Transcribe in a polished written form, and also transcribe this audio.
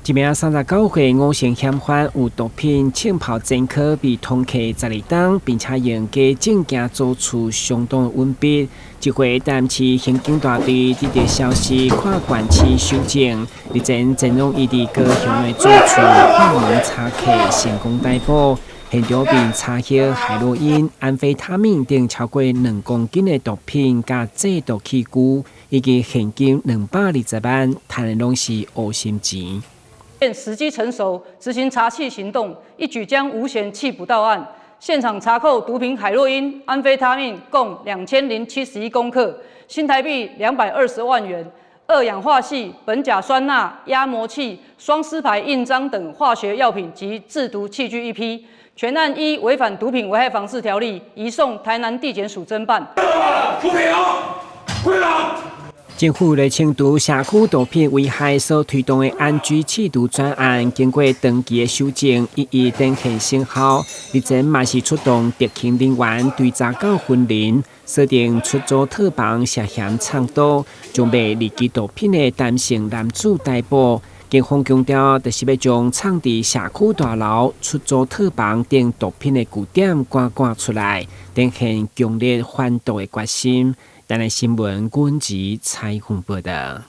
一名39歲吳姓嫌犯有毒品槍炮前科，被通緝12冬，並且用假證件做出相當隱蔽。這回台南市刑警大隊得到消息，跨縣市搜證，日前前往伊佇高雄的住處破門查緝，成功逮捕。現場並查獲海洛因、安非他命等超過2公斤的毒品佮製毒器具，以及現金220萬，趁的攏是烏心錢。時機成熟，執行查緝行動，一舉將吳賢緝捕到案。現場查扣毒品海洛因、安非他命共2071公克，新台幣220萬元；二氧化矽、苯甲酸鈉、壓模器、雙獅牌印章等化學藥品及製毒器具一批。全案依違反毒品危害防制條例，移送台南地檢署偵辦。政府咧清除社區毒品危害所推動的安居緝毒專案，經過長期的修正，一一展現成效。日前嘛是出動特勤人員對查到雲林，鎖定出租套房涉嫌藏毒，將賣二級毒品的陳姓男子逮捕。警方強調，就是欲將藏佇社區大樓、出租套房等毒品的據點趕趕出來，展現強烈反毒的決心。台南新聞，阮子採訪報道。